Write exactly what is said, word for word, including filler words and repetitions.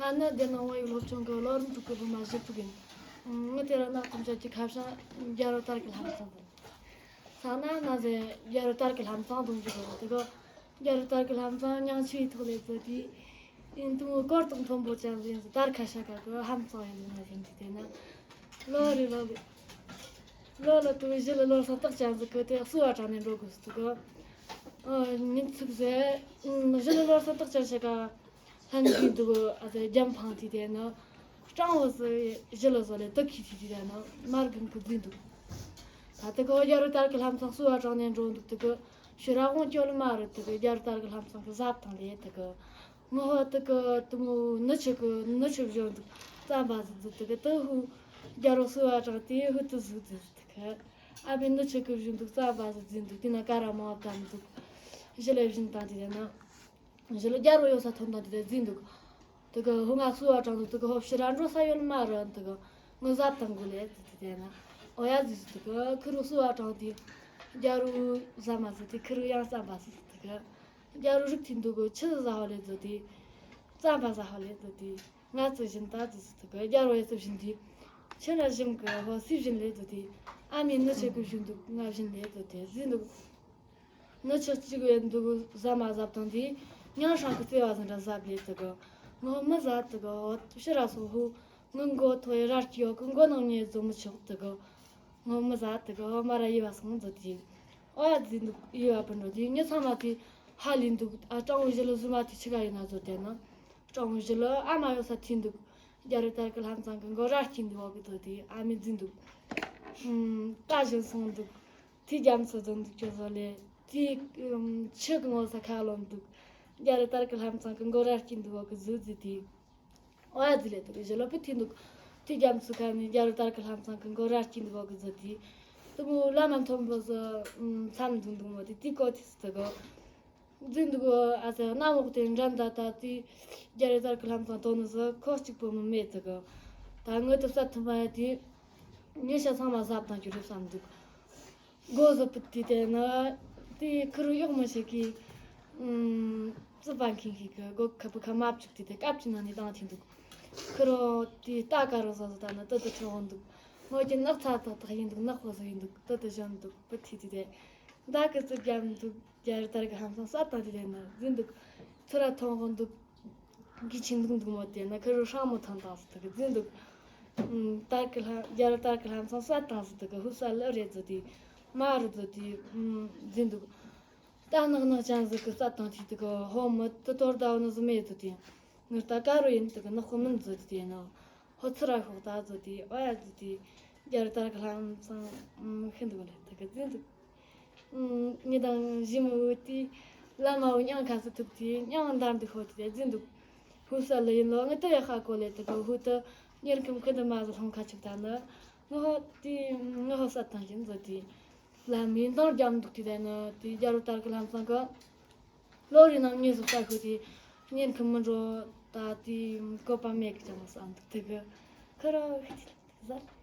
ང་ནི་འདི་ནང་བོད་ཡིག་སློབ་ཆུང་གི་སློབ་རིམ་དྲུག་གི་སློབ་མ་གཞི་དྲུག་ཡིན། ངི་དེ་ར་ན་ཐམས་ཅད་ཀྱི་ཁ་བྱང་རྒྱལ་རོ་དར་གི་ལྷ་མཚོ་དང་། ས་ན་ན་ཟེ་རྒྱལ་རོ་དར་གི་ལྷ་མཚོ་དང་གི་གོ་དེ་གོ། རྒྱལ་རོ་དར་གི་ལྷ་མཚོ་མྱང་ཆུའི་ཐོག་ལས་བཙལ་དུས། ཡིན་དུ་མོ་སྐོར་དང་མཐོན་པོ་ཅན་ཟེ་ཡིན་ཟེ་དར་ཁ་ཤ་ག་གི་ལྷ་མཚོ་ཡིན་ན་ཟེ་འདི་དེ་ན། ལོ་རེ་ལོ་ལེ། ལོ་ལོ་དུ་བཞི་ལ་ལོ་སང་རྟགས་ཅན་ཟེ་གི་དེ་གསུ་བ་དྲངས་ནས་འགྲོ་དགོས་སུ་གི། ཨ་ཉིན་ཚིགས་ཟེ། བཞི་ལ་ལོ་སང་རྟགས་ཅན་ཞིག་ག་ལྷན་རྒྱས་འདུག་གོ། ཨ་ཟེ་རྒྱམ་འཕངས་དུས་དེ་ན། སྤྲང་བོ་ཟེ་བཞི་ལ་ཟོ་ལེ་དུ་ཁི་དུས་དེ་ན་མར་གང་གི་འཛིན་འདུག་ད་དེ་གོ་རྒྱལ་རོ་དར་གི་ལྷ་མཚོ་གསུ་བ་དྲངས་ནས་འགྲོ་འདུག་དེ་གི་ཤི་ར་དབང་སྐྱོལ་མ་རུ་དེ་གི་རྒྱལ་རོ་དར་གི་ལྷ་མཚོ་གི་ཟབ་དང་ལེ་དེ་གི། ངོ་ཧོ་དེ་གི་དུ་མོ་ནུ་ཆུ་གི་ནུ་ཆུ་བཞོན་འདུག་རྩམ་པ་ཟིག་འདུག་དེ་གི་དུ་ཧུ། རྒྱལ་རོ་གསུ་བ་དྲངས་དུས་ཧུ་དུ་ཟུག་འདུག་དེ་གི། ཨ་བི་ནུ་ཆུ་གི་བཞོན་འདུག་རྩམ་པ་ཟིག་འཛིན་འདུག་དེ་ན་ཀ་ར་མོ་བཏང་འདུག་བཞི་ལ་བཞིན་བཏང་དེ་ན། བཞི་ལ་རྒྱལ་རོ་ཡོད་ས་ཐོན་དང་དེ་འཛིན་འདུག་དེ་གི་ཧུ་ང་གསུ་བ་དྲངས་འདུག་དེ་གི་ཧོ་ཕྱི་ར་འགྲོ་ས་ཡོད་མ་རེད་དེ་གི་ངོ་ཟབ་དང་གོ་ལེ་དེ་དེ་ན། ཨོ་ཡ་ཟིག་དེ་གི་ཁུ་རུ་གསུ་བ་དྲངས་དེ། རྒྱལ་རོ་ཟ་མ་ཟིག་དེ་ཁུ་རུ་ཡང་རྩམ་པ་ཟིག་དེ་གི། རྒྱལ་རོ་རིགས་དེ་འདུག་གི་ཆི་ཟིག་ཟ་ཧོ་ལེ་ཟོ་དེ། རྩམ་པ་ཟ་ཧོ་ལེ་ཟོ་དེ། ང་ཚོ་བཞིན་ད་ཟིག་དེ་གི་རྒྱལ་རོ་ཡ་ཚོ་བཞིན་དེ། ཆི་ར་ཞིམ་གི་ཧོ་སི་བཞིན་ལེ་ཟོ་དེ། ཨ་མའི་ནུ་ཆུ་གི་བཞིན་འདུག་ང་བཞིན་ལེ་ཟོ་དེ་ཟིན་འདུག་ནུ་ཆུ་གཅིག་བས་འདུག་ཟ་མ་ཟབ་དང་དེ། མྱང་ཧྲང་གི་བརྩེ་བ་ཟིན་ར་ཟབ་ལེ་དེ་གི། ངོ་མི་ཟ་དེ་གི་ཧོ་ཕྱི་ར་སོ་ཧུ། ངི་མགོ་ཐོ་ཡི་ར་སྐྱི་ཡོ་གི་མགོ་ནང་ཉེ་ཟོ་མི་ཆོག་དེ་གི། ངོ་མི་ཟ་དེ་གི་ཧོ་མ་ར་ཡི་བ་སོང་ཟོ་དེ། ཨོ་ཡ་ཟིན་འདུག་ཡི་བ་པུ་འགྲོ་དེ་ངི་ཚང་མ་དེ་ཧ་ལི་འདུག་ཨ་སྤྲང་བོ་བཞི་ལ་ཟུ་མ་དེ་ཆི་ག་ཡིན་ན་ཟོ་དེ་ན། སྤྲང་བོ་བཞི་ལ་ཨ་མ་ཡོད་ས་ཐིན་འདུག་རྒྱལ་རོ་དར་གི་ལྷ་མཚོ་གི་མགོ་ར་སྐྱིན་འདུག་བ་གི་དོ་དེ་ཨ་མའི་འཛིན་འདུག་ཨུམ། ད་བཞིན་སོང་འདུག་དེ་རྒྱ་མཚོ་འཛོམས་འདུག་ཅོ་བཟོ་ལེ། དེ་ཨུམ། ཆུ་གི་ངོ་ས་ཁ་ལོན་འདུག་རྒྱལ་རོ་དར་གི་ལྷ་མཚོ་གི་མགོ་ར་སྐྱིན་འདུག་བ་གི་ཟུ་ཟི་དེ། ཨོ་ཡ་ཟི་ལེ་དེ་གི་བཞི་ལོ་པི་ཐིན་འདུག་དེ་རྒྱ་མཚོ་ཁ་ནས་རྒྱལ་རོ་དར་གི་ལྷ་མཚོ་གི་མགོ་ར་སྐྱིན་འདུག་བ་གི་ཟུ་དེ། དེ་མོ་བླ་མ་མཐོན་པོ་ཟི་ཨུམ། མཚམས་འདུག་འདུག་མོ་དེ་དེ་གོ་དེ་སི་དེ་གི། འཛིན་འདུག་གོ། ཨ་ཙི་གནམ་འོག་དེ་འགྲན་ད་ད་དེ་རྒྱལ་རོ་དར་གི་ལྷ་མཚོ་དོ་ནི་ཟི་ཁོ་གཅིག་པོ་མི་མེད་དེ་གི། ད་ངོ་དེ་བསད་ཐུབ་མ་ཡ་དེ་ཉི་ཤ་ཚང་མ་ཟབ་བཏང་རྒྱུ་རེད་བསམ་འདུག་སྒོ་ཟི་པུ་དེ་དེ་ནི་དེ་ཁུ་རུ་གཡོག་མི་ཞིག་གིས་ཨུམ། རྩི་པ་མཁན་ཞིག་གི་སྒོ་ཁ་པུ་ཁ་མ་བཅུག་དེ་དེ་སྐབས་ཀྱི་ནང་ནས་བཏང་ཐིན་འདུག་ཁུ་རུ་དེ་རྟ་ཀ་རུ་ཟོ་ཟི་ད་ནི་དེ་དེ་ཁྲི་འོང་འདུག་ངོ་གི་ནག་ཚ་ཏག་ཏག་ཡིན་འདུག་ནག་པོ་ཟི་ཡིན་འདུག་དེ་དེ་བཞོན་འདུག་པུ་དེ་དེ་དེ། ད་གི་ཙི་རྒྱབ་འདུག་རྒྱལ་རོ་དར་གི་ལྷ་མཚོ་བསད་བཏང་དེ་ལས་ན་འཛིན་འདུག་ཚུར་ར་ཐོན་གོ་འདུག་གི་ཆིན་འདུག་འདུག་མོ་དེ་ན་ཁུ་རུ་ཧྲང་མོ་ཐོན་བཏང་ཟི་དེ་གི་འཛིན་འདུག་ཨུམ། དར་གི་ལྷ་རྒྱལ་རོ་དར་གི་ལྷ་མཚོ་བསད་བཏང་ཟི་དེ་གི་ཧུ་ས་ལི་རེད་ཟི་དེ་མ་རུ་ཟི་དེ་ཨུམ། འཛིན་འདུག་ད་ནག་ནག་ཅན་ཟི་གི་བསད་བཏང་དེ་དེ་གི་ཧོ་མི་དེ་དོར་ད་བ་ནི་ཟི་མེད་ཟི་དེ་ངི་རྟ་ཀ་རུ་ཡིན་དེ་གི་ནག་པོ་མིན་ཟི་དེ་ན། ཧོ་ཚུར་ར་ཤོག་ད་ཟོ་དེ་ཨོ་ཡ་ཟི་དེ་རྒྱལ་རོ་དར་གི་ལྷ་མཚོ་ཤིན་ཏུ་གོ་ལེ་དེ་གི་འཛིན་འདུག་ངེད་དང་ཞི་མོ་བོ་དེ་བླ་མ་བོ་མྱང་ཁ་སི་ཐུག་དེ་མྱང་འདར་འདུག་ཧོ་དེ་འཛིན་འདུག་ཧུ་ས་ལི་ཡིན་ལོ་ངི་དེ་ཡ་ཧ་གོ་ལེ་དེ་གི་ཧུ་དེ་གཉེར་ཁམ་ཁི་དེ་མ་ཟི་ལྷོང་ཁ་ཆུག་ད་ནི་ངི་ཧོ་དེ་ངི་ཧོ་བསད་བཏང་ཞིན་ཟོ་དེ་བླ་མའི་འདང་རྒྱབ་འདུག་དེ་དེ་ནི་དེ་རྒྱལ་རོ་དར་གི་ལྷ་མཚོ་གི་ལོ་རེ་ནང་ཉེས་སུ་ས་ཤོ་དེ་གཉེར་ཁམ་མི་འགྲོ་ད་དེ་བཀོད་པ་མེད་གི་ཅང་བསམ་འདུག་དེ་གི་ཁི་རོ་ཧི་ཅི་ལ་ཟ།